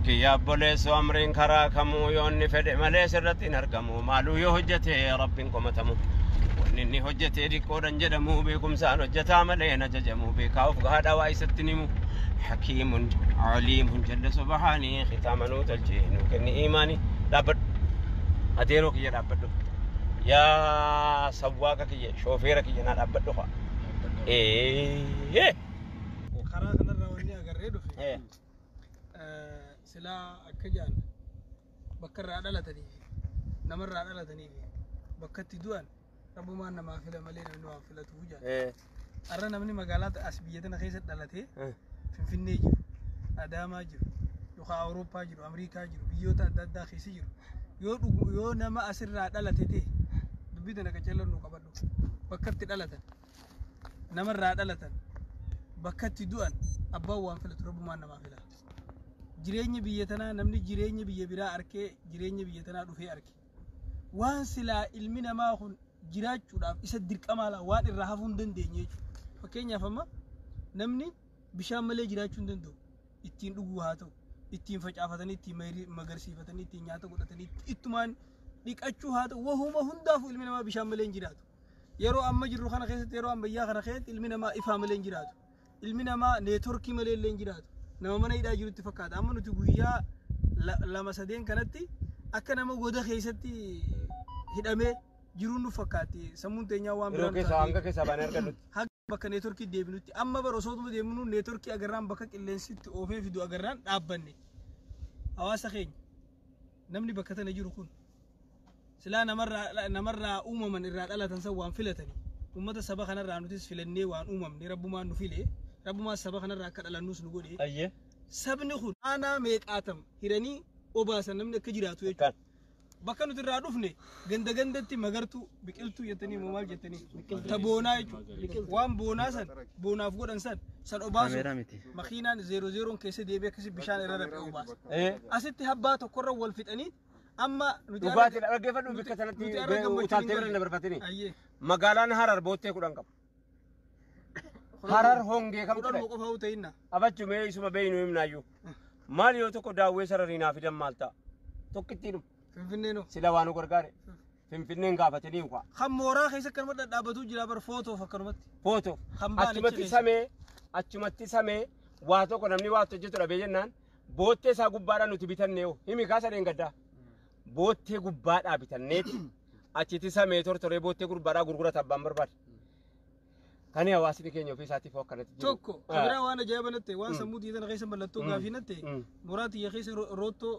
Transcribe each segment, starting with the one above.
Lakki yaa obboleessoo amriin karaa kamuu yoo inni fedhe malee sirratti hin argamu. Maaluu yoo hojjete Rabbiin komatamu. Wanni inni hojjete xiqqoodhan jedhamu beekumsaan hojjetaa malee hin ajajamu. Beekaa of gahaadha waa isatti himu. Hakiimun aliimun jalla subhaanii khitaama nuu tolchee nuu kenni iimaanii. Dhaabbadhu. Adeeroo kiyya dhaabbadhu. Yaa sawwaaqa kiyya shoofeera kiyya naa dhaabbadhu kaa. Ee. Karaa kanarraa wanni agarree dhufe silaa akka jedhan bakka irraa dhalatanii fi namarraa dhalatanii fi bakka itti du'an rabbumaan namaa fila malee namni waan filatu jedhan. Har'a namni magaalaa as biyya tana keessa dhalatee Finfinnee jiru, Adaamaa jiru, yookaan Awurooppaa jiru, Ameerikaa jiru, biyyoota adda addaa keessa jiru. Yoo dhugu yoo nama asirraa dhalate ta'e dubbii tana qaceelloon nu qabadhu. Bakka itti dhalatan, namarraa dhalatan, bakka itti du'an abbaan waan filatu rabbumaan namaa fila. Jireenya biyya tanaa namni jireenya biyya biraa arkee jireenya biyya tanaa dhufee arke. Waan silaa ilmi namaa kun jiraachuudhaaf isa dirqamaa laa waan irraa hafuu hin dandeenye jechuudha. Fakkeenyaaf amma namni bishaan malee jiraachuu hin danda'u. Ittiin dhuguu haa ta'u, ittiin facaafatanii, ittiin magarsiifatanii, ittiin nyaata godhatanii, ittumaan dhiqachuu haa ta'u, wahuma hundaafuu ilmi namaa bishaan malee hin jiraatu. Yeroo amma jirru kana keessatti, yeroo ammayyaa kana keessatti ilmi namaa ifaa malee hin jiraatu. Ilmi namaa neetworkii malee illee hin jiraatu. Nama mana hidhaa jirutti fakkaata. Amma nuti guyyaa lama sadeen kanatti akka nama goda keessatti hidhamee jiruun nu fakkaatti. Sammuun teenyaa waan Yeroo biraan keessa taatee. hanga keessaa baanee argannutti. Haga bakka neetworkii deebinutti amma bara osootuma deemnu neetworkii agarraan bakka qilleensitti oofee fidu agarraan dhaabbanne. Hawaasa keenya namni bakka tana jiru kun silaa namarraa uumaman irraa dhalatan san waan filatanii uummata saba kanarraa nutis filannee waan uumamne rabbumaan nu file rabbumaan saba kanarraa akka dhalannus nu godhe. Ayyee. Sabni kun aanaa meeqaatam hiranii obaasan namni akka jiraatu jechuudha. Bakka nuti irraa dhufne ganda gandatti magartuu biqiltuu jettanii moo maal jettanii ta boonaa jechuudha. Waan boonaa san boonaaf godhan san san obaasu makiinaan zeero zeeroon keessa deebi'ee akkasi bishaan irra raphee obaasa. Asitti habbaa tokkorra wal fixanii amma nuti Dhugaatii dhaggeeffadhu bikka sanatti nuti har'a gammachuun utaaltee hin bira galle. dabarfatini. Ayyee. Magaalaan Harar boottee 10 qaba. Harar hongee kam Kudhan ture? qofa haa ta'inna. Abachu mee isuma beeynu himnaayyuu. Maal yoo tokko daawwee sararii naa fidan maal ta'a? Tokkittiin dhuma. Finfinnee noo. Sila waan nu gargaare. Finfinneen gaafatanii ukaa. Kan mooraa keessa akkanuma dhadhaabatuu jira bar footoof akkanumatti. Footoof. Kan baane Achumatti achi keessa. samee achumatti samee waa tokko namni waa hojjetu dhabee jennaan boottee isaa gubbaadhaa nuti bitannee hoo himi kaasa dheengaddaa. Boottee gubbaadhaa bitanneeti achitti samee tortoree boottee gubbaadhaa gurgurata abbaan barbaade. Kani hawaasni keenya ofii isaatiif akkanatti jiru. Tokko biraa waan ajaa'iba natti waan sammuu tiyya tana keessa mallattoo gaafii natti mooraa tiyya keessa roottoo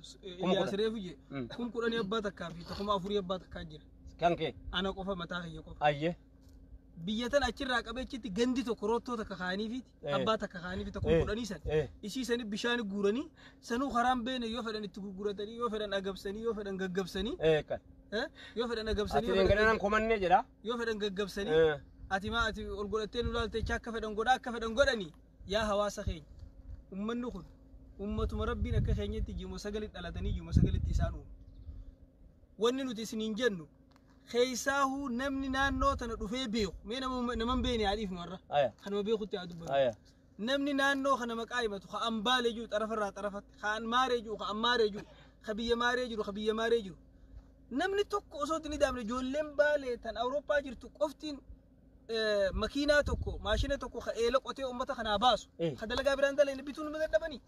10,000. Ijaas reefu je 10,000 abbaa takkaa fi 4,000 abbaa takkaa jira. Kan kee. Ana qofa mataa kiyya qofa. Ayyee. Biyya tana achirraa qabee achitti gandi tokko roottoo takka kaa'aniifiiti abbaa takka kaa'aniifi tokko 10,000 san isii sani bishaan guuranii sanuu karaan beene yoo fedhan itti gurguratanii yoo fedhan agabsanii yoo fedhan gaggabsanii Kan. Yoo fedhan agabsanii Ati yoo fedhan dheengadhaan komannee jedha. Yoo fedhan gaggabsanii ati maa ati ol godhattee nu laalte jecha akka fedhan godhaa akka fedhan godhanii yaa hawaasa keenya ummanni kun ummatuma rabbiin akka keenyatti ji'uma sagalitti dhalatanii ji'uma sagalitti isaan uume. Wanni nuti isiniin jennu keessaahuu namni naannoo tana dhufee beeku mee nama hin beekne haa dhiifnu har'a kanuma beekutti haa dubbatu. Namni naannoo kana maqaa himatu ka ambaalee jiru xarafarraa xarafatti ka an maaree jiru ka ammaaree jiru ka biyya maaree jiru ka biyya maaree jiru. Namni tokko osoo itti hin ida'amne ijoolleen baalee tan Awurooppaa jirtu qoftiin makiinaa tokko maashina tokko ka eela qotee uummata kanaa baasu ka dalagaa biraan dalayne bituun numa dadhabanii.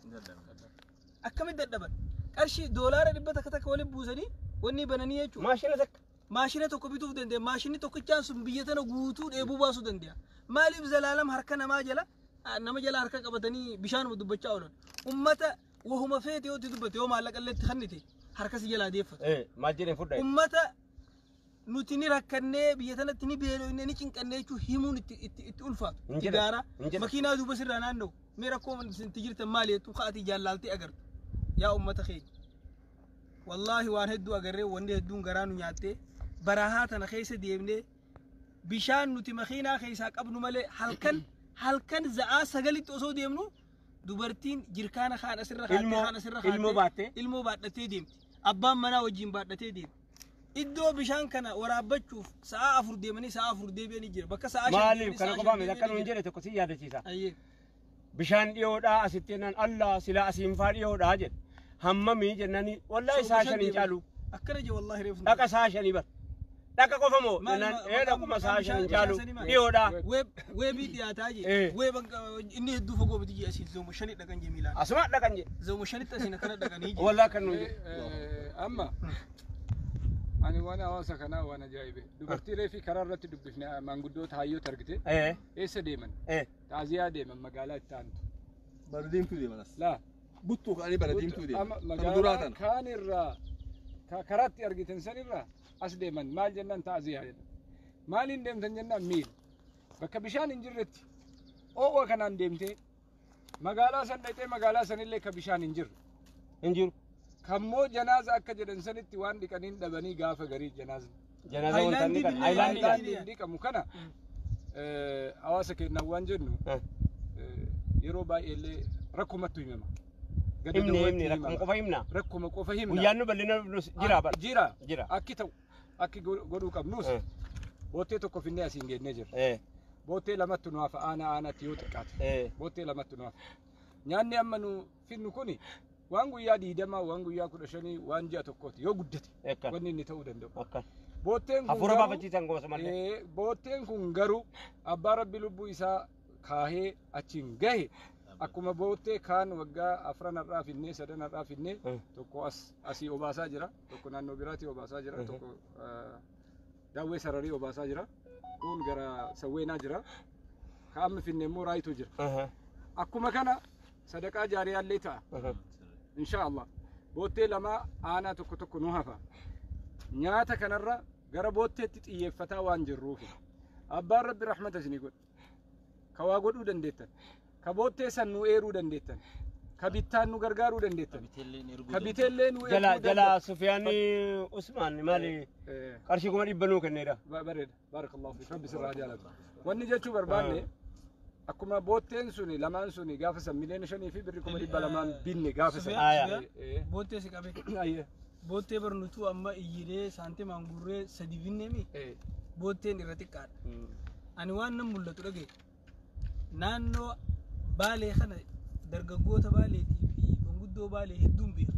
Akkamitti dadhaban? Qarshii doolaara dhibba takka takka waliin buusanii wanni bananii jechuudha. Maashina takka. Maashina tokko bituuf danda'a. Maashinni tokkichaan sun biyya tana guutuu dheebuu baasuu danda'a. Maaliif zalaalam harka namaa jala nama jala harka qabatanii bishaanuma dubbachaa oolan. Uummata wahuma feete yoo itti dubbate yoo maallaqa illee itti kennite harka si jalaa deeffatu. Maal jedheen fudhaa? Uummata nuti ni rakkannee biyya tanatti ni beelofnee ni cinqannee jechuun himuun itti ulfaatu. Hin jedhan, Gaara hin jedhan. makiinaa duuba sirraa naanna'u mee rakkoo itti jirtan maali jettu ka'atii jaallaaltee agartu. Yaa uummata keenya. Wallaahi waan hedduu agarree wanni hedduun garaa nu nyaattee barahaa tana keessa deemnee bishaan nuti makiinaa keessaa qabnu malee halkan za'aa 9tti osoo deemnu dubartiin jirkaana kaan asirra kaattee kaan asirra kaattee Ilmoo baattee? Ilmoo baadhatee deemti. Abbaan manaa wajjin baadhatee deemti. Iddoo bishaan kana waraabbachuuf sa'a 4 deemanii sa'a 4 deebi'anii jira. Bakka sa'a 5 Maaliif deemanii kana sa'a qofaa 5 miti akka deebi'anii nuun jira. jedhe tokko si yaadachiisa. Ayyee. Bishaan dhiyoodhaa asitti jennaan Allah silaa asiin faa dhiyoodhaa jedhe. Hammamii jennaani wallahi isaa shanii caalu. Akkana je wallahi reefu. Dhaqa isaa shanii bar. Dhaqa qofa moo jennaan ee dhaquma isaa shanii caalu dhiyoodhaa. Weebii dhiyaataa je. Weeb inni hedduu fagoo miti je asiin zooma shanii dhaqan je miilaan. Asuma dhaqan je. Zooma shanitti asiin akkana dhaqanii je. Wallahi kan nuyi. Amma ani waan hawaasa kanaa waan ajaa'ibe. Dubartii reefii karaa irratti dubbifne maanguddoota hayyoota argite. Eessa deeman? Taaziyaa deeman magaalaa itti aantu. Bara deemtuu deeman as. Laa. Buttuu ka'anii bara deemtuu deeman. Magaalaa kaan irraa karaatti argitan sanirraa as deeman maal jennaan taaziyaa jedhan. Maaliin deemtan jennaan miila. Bakka bishaan hin jirretti oo'wa kanaan deemtee magaalaa san dhaqxee magaalaa sanillee ka bishaan hin jirre. Hin jiru. Kammoo janaaza akka jedhan sanitti waan dhiqaniin dhabanii gaafa garii janaazni. Janaaza wanta inni kan Haayilaandii dhiqamu kana hawaasa keenyaan waan jennu yeroo baay'eellee rakkumattu himama. Himni rakkuma qofa himna. Rakkuma qofa himna. Guyyaan nu bal'ina jira bara. Jira. Jira. Akki ta'u akki godhuu qabnus boottee tokko finnee asiin geennee jirra. Boottee lamattu nu hafa aanaa aanaatti yoo xiqqaate. Boottee lamattu nu hafa. Nyaanni amma nu finnu kuni waan guyyaa 20 waan guyyaa 15 waan ji'a tokkooti yoo guddate wanni inni ta'uu danda'u. Bootteen kun hafuura baafachiisan gosa malee. Bootteen kun garuu abbaa rabbi lubbuu isaa kaahee achiin gahe akkuma boottee kaan waggaa 4 har'aa finnee 3 har'aa finnee tokko asii obaasaa jira tokko naannoo biraatii obaasaa jira tokko daawwee sararii obaasaa jira kun gara sawweenaa jira ka amma finne immoo raayituu jira. Akkuma kana sadaqaa jaariyaallee ta'a. Insha Allah boottee lama aanaa tokko tokko nu hafa. Nyaata kanarra gara bootteetti xiyyeeffataa waan jirruuf abbaan rabbi rahmata isinii godhe. Ka waa godhuu dandeettan. Ka boottee san nu eeruu dandeettan. Ka bittaan nu gargaaruu dandeettan. Ka biteellee nu eeruu dandeettan. Jala Sufiyaanni Usmaan maali qarshii 100,000 nuu kenneedha. Bareeda. Baarakallahu fiik. Rabbi sirraa jaalatu. Wanni jechuu barbaanne akkuma bootteen suni lamaan suni gaafa san 5,000,000 fi birri 200,000 binne gaafa san. Boottee si qabe. Boottee barnutuu amma iyyiree saantimaan gurree 3 binneemi. Bootteen irra xiqqaadha. Ani waan nan mul'atu dhagaye. Naannoo Baalee kana dargaggoota Baaleetii fi manguddoo Baalee hedduun beeku.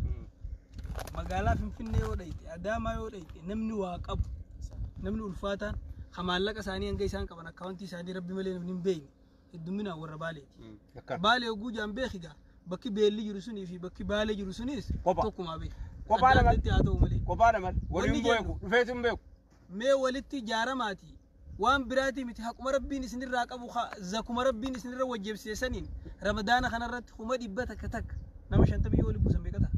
Magaalaa Finfinnee yoo dhayite, Adaamaa yoo dhayite namni waa qabu, namni ulfaataan ka maallaqa isaanii hanga isaan qaban akkaawwantii isaanii rabbi malee namni hin beekne heddumminaan warra Baaleeti. Baalee hogguu jaan beekigaa bakki beelli jiru sunii fi bakki Baalee jiru sunis tokkumaa beeka. Kophaadha malee. Haa ta'u malee. Kophaadha malee. Waliin beeku dhufeetu hin beeku. Mee walitti ijaaramaati. Waan biraatii miti haquma rabbiin isinirraa qabu zakuma rabbiin isinirra wajjabsiisaniin ramadaana kanarratti 100,000 takka nama 50 yoo waliin buusan beekata.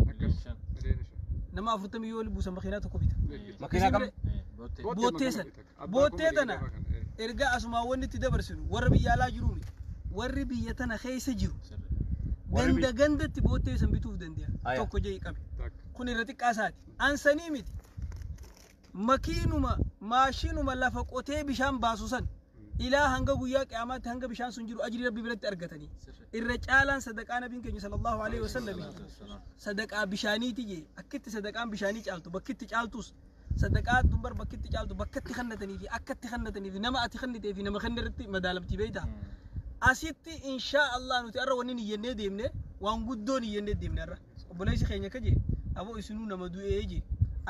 Nama 40 yoo waliin buusan makiinaa tokko bita. Makiinaa kam? Boottee san. Boottee tana ergaa asumaa wanni itti dabarsinu warra biyya alaa jiruu miti. Warri biyya tana keessa jiru. Ganda gandatti boottee san bituuf danda'a. Tokko jee qabe. Kun irra xiqqaa isaati. Ansanii miti. Makiinuma maashinuma lafa qotee bishaan baasu san ilaa hanga guyyaa qiyaamaatti hanga bishaan sun jiru ajrii rabbi biratti argatanii irra caalaan sadaqaa nabiin keenya sallallahu alaihi wasallam sadaqaa bishaaniiti jee akkitti sadaqaan bishaanii caaltu bakkitti caaltus sadaqaa dumbar bakkitti caaltu bakkatti kennatanii fi akkatti kennatanii fi nama ati kennitee fi nama kenne irratti madaalamtii beektaa asitti inshaa Allah nuti arra wanni niyyannee deemne waan guddoo niyyannee deemne arra obboleessi keenya ka jee aboo isinuu nama du'ee jee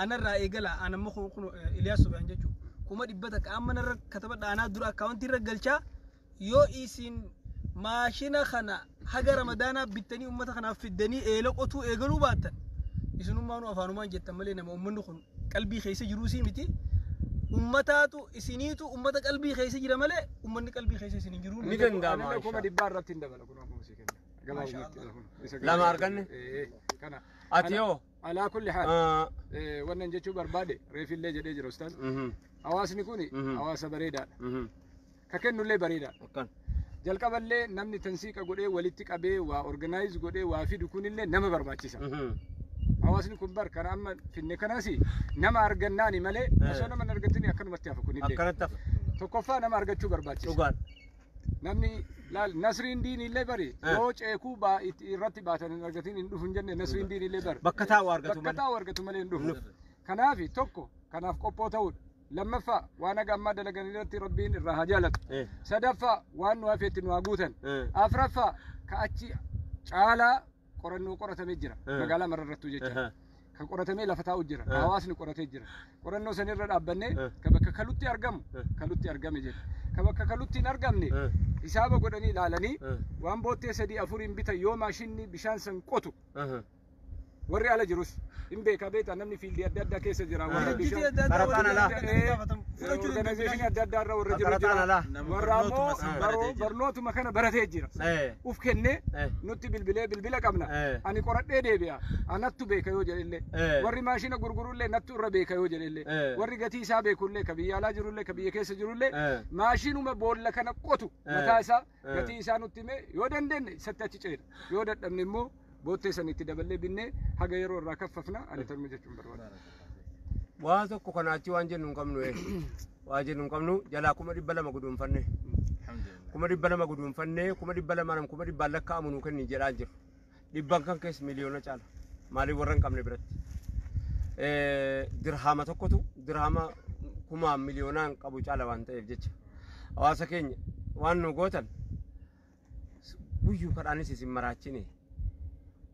anarraa eegala anamma kun Iliyaas Subhaan jechuudha. 100,000 amma narra katabadha anaa dura akkaawwantii irra galchaa yoo isin maashina kana haga ramadaanaa bittanii uummata kanaaf fiddanii eela qotuu eegaluu baattan isinummaanuu afaanumaan jettan malee nama uummanni kun qalbii keessa jiruu sii miti. Ummataatu isiniitu ummata qalbii keessa jira malee uummanni qalbii keessa isin hin jiru. Ni danda'ama. 100,000 irratti hin dabala kun akkuma sii kenna. Lama arganne. Ati yoo. Alaa kulli haal wannan jechuu barbaade reefillee jedhee jira ustaaz. Hawaasni kun hawaasa bareedaadha. Ka kennullee bareedaadha. Jalqaballee namni tansiiqa godhee walitti qabee waa organize godhee waa fidu kunillee nama barbaachisa. Hawaasni kun bar kana amma finne kanas nama argannaani malee osoo nama hin argatin akkanumatti hafa kunillee. Akkanatti hafa. Tokkoffaa nama argachuu barbaachisa. Dhugaadha. Namni laal Nasriin diinillee bari yoo ceekuu irratti baatan hin argatin hin dhufu hin jenne Nasriin diinillee bari. Bakka taa'u argatu malee. Bakka taa'u argatu malee hin dhufu. Kanaaf tokko kanaaf qophoo ta'uudha. Lammaffaa waan haga ammaa dalagan irratti Rabbiin irraa haa jaalatu. Sadaffaa waan nu hafeetti nu haa guutan. Afraffaa ka achi caalaa qorannoo qoratamee jira. Magaalaa mararrattuu jecha. Ka qoratamee lafa taa'u jira. Ka hawaasni qoratee jira. Qorannoo sanirra dhaabbannee ka bakka kalutti argamu kalutti argame jedha. Ka bakka kalutti hin argamne hisaaba godhanii ilaalanii waan boottee 3 4 bitan yoo maashinni bishaan san qotu warri ala jirus hin beeka beektaa namni fiildii adda addaa keessa jira. Warra Hojjetii adda addaa Barataan warra alaa. gaafatamu. Fudhachuu danda'u. Organizeeshinii adda addaa irra warra jiru Barataan jira. alaa. Nama Warra ammoo barnootuma san baratee jira. barnootuma kana baratee jira. Uf kennee nutti bilbilee bilbila qabna. Ani qoradhee deebi'a. Anattu beeka yoo jedhellee. Warri maashina gurgurullee nattu irra beeka yoo jedhellee. Warri gatii isaa beekullee ka biyya alaa jirullee ka biyya keessa jirullee maashinuma boolla kana qotu mataa isaa gatii isaa nutti himee yoo dandeenye isatti achi ceena. Yoo dadhabne immoo boottee san itti daballee binnee haga yeroo irraa kaffafna ani tarma jechuun barbaada. Waa tokko kanaachi waan jennu hin qabnu. Waa jennu hin qabnu jalaa 200,000 guduunfanne. 200,000 guduunfanne 200,000 100,000 lakkaa'amu nuu kenni jedhaa jiru. Dhibban kan keessa miliyoona caala. Maaliif warra hin qabne biratti. Dirhaama tokkotu dirhaama kumaan miliyoonaan qabu caala waan ta'eef jecha. Hawaasa keenya waan nu gootan guyyuu kadhaanis isin maraachine.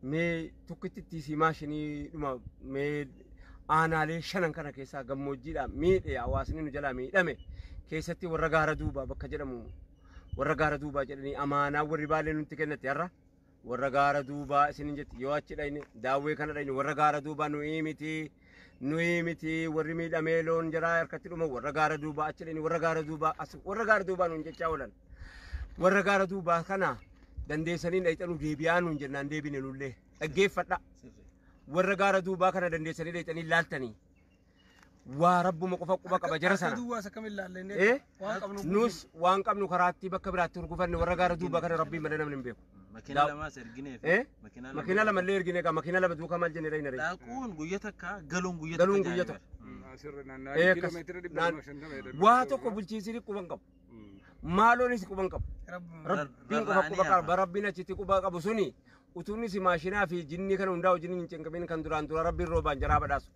Mee tokkitti si maashinii dhuma mee aanaalee shanan kana keessaa gammoojjiidhaan miidhe hawaasni nu jalaa miidhame keessatti warra gaara duubaa bakka jedhamu warra gaara duubaa jedhanii amaanaa warri baalee nutti kennate har'a warra gaara duubaa isinin jetti yoo achi dhayne daawwee kana dhayne warra gaara duubaa nuyi miti warri miidhamee loon jaraa harkatti dhuma warra gaara duubaa achi dhayne warra gaara duubaa as warra gaara duubaa nuun jechaa oolan warra gaara duubaa kana dandeessanii dhayxanuu deebi'aa nuun jennaan deebine nullee dhaggeeffadha. Warra gaara duubaa kana dandeessanii dhayxanii laaltanii waa rabbuma qofa quba qaba jara sana. Akka duwwaas akkamiin laallee waan qabnu Nus waan qabnu karaatti bakka biraatti hurgufanne warra gaara duubaa kana rabbiin malee namni hin beeku. Makiina lamaas ergineef. Makiina lamallee ergine egaa makiina lama duukaa maal jennee dhayna ree? Dhaaquun guyya takka galuun guyya Galuun takka guyya jaanii tokko. Asirra naanna'aa Akkas. kiiloomeetira 250 jedhama. Waa tokko bulchiinsi quba hin qabu. Maaloonis quba hin qabu. Rabbiin qofa quba qaba. Rabbiin achitti quba qabu suni utuunis maashinaa fi jinnii kana hundaa wajjin hin cinqamin kan duraan dura Rabbiin roobaan jaraa badhaasu.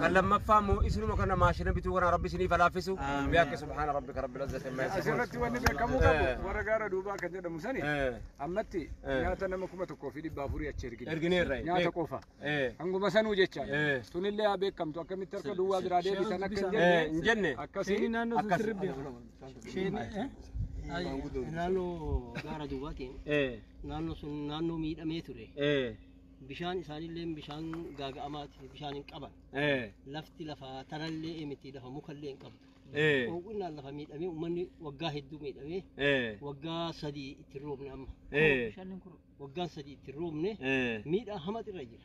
Kan lammaffaa immoo isinuma kana maashina bituu kana Rabbi isiniif laaffisu. Bi'aakki subhaana rabbika rabbil izzati amma yasifuun. Asirratti wanni beekamuu qabu warra gaara duubaa kan jedhamu sani ammatti nyaata nama 1400 achi ergine. Ergineerra. Nyaata qofa. Hanguma sanuu jecha. Tunillee haa beekamtu akkamitti harka duwwaa biraa deebisan akka hin jenne. Hin jenne. Akkasii. Naannoo sun sirrii beeku. Naannoo gaara duubaatiin naannoo sun naannoo miidhamee ture. Bishaan isaanillee bishaan gaaga'amaati bishaan hin qaban. Lafti lafa tanallee miti lafa mukallee hin qabdu. Qulqullinaan lafa miidhamee uummanni waggaa hedduu miidhamee waggaa 3 itti roobne amma. Waggaan 3 itti roobne miidhaa hamatu irra jira.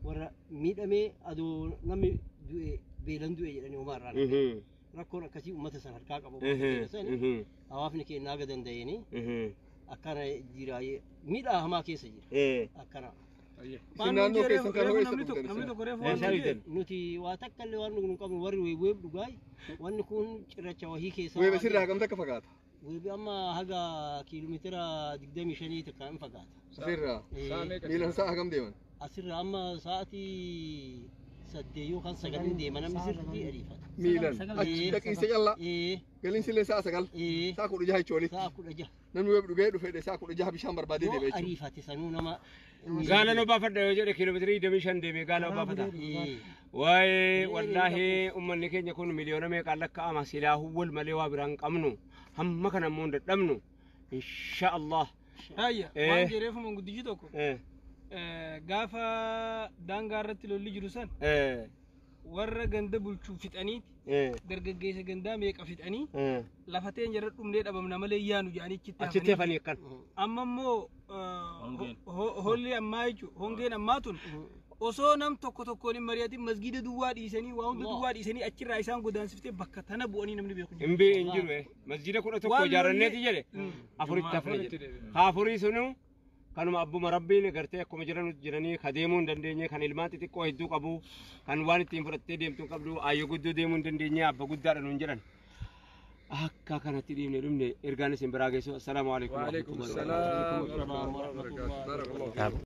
Warra miidhamee adoo namni du'e beelan du'e jedhanii homaa irraa rakkoon akkasii uummata san harkaa qabu. Hawaasni keenya haga danda'eenii akkana jira miidhaa hamaa keessa jira. Akkana. Isin naannoo keessan kan ho'eessa Namni dhugdan tokko reefu waan jedhe Nuti waa takka illee waan dhugnu qabnu warri weeb dhugaay wanni kun cirracha wahii keessa. Weebe sirraa hagam takka fagaata? Weebi amma haga kiiloomeetira 25 takka hin fagaata. Asirraa miilan sa'a hagam deeman? Asirraa amma sa'aatii 8 yookaan 9 deema namni sirriitti ariifata. Miilan achi dhaqiinsa callaa galiinsi illee sa'a 9 sa'a 16 jechuun walitti. Sa'a 16. Namni weeb dhugee dhufe sa'a 16 bishaan barbaadee deema jechuudha. Ariifate sanuu nama. Gaala nu baafadha yoo jedhe kiiloomeetira 25 deemee gaala baafata. Waa'ee wallaahi uummanni keenya kun miliyoona meeqaan lakkaa'ama silaahuu wal malee waa biraan qabnu hamma kana immoo hin dadhabnu insha Allah. Hayya waan jedheef manguddichi tokko gaafa daangaa irratti lolli jiru san warra ganda bulchuu fixaniiti dargaggeessa gandaa meeqa fixanii lafa teenya irra dhumnee dhabamna malee yaanu jedhanii achitti hafanii akkan. Amma immoo holli ammaa jechuun hongeen ammaa tun osoo nam tokko tokkoon hin mari'atin masgiida duwwaa dhiisanii waa hunda duwwaa dhiisanii achirraa isaan godaansiftee bakka tana bu'anii namni beeku. Hin jiru masgiida 11 ijaarranneeti jedhe afuritti hafne jedhe. Haa afurii sunuu kanuma abbuma rabbiin gartee akkuma jiran jiranii ka deemuu hin dandeenye kan ilmaan xixiqqoo hedduu qabu kan waan ittiin fudhattee deemtu hin qabdu ayyoo guddoo deemuu hin dandeenye abba guddaadha nuun jedhan. Akka kanatti dhiibne dhumne ergaan isin biraa geessu. Assalaamu alaikum. Waalaikum salaam. Barakallahu.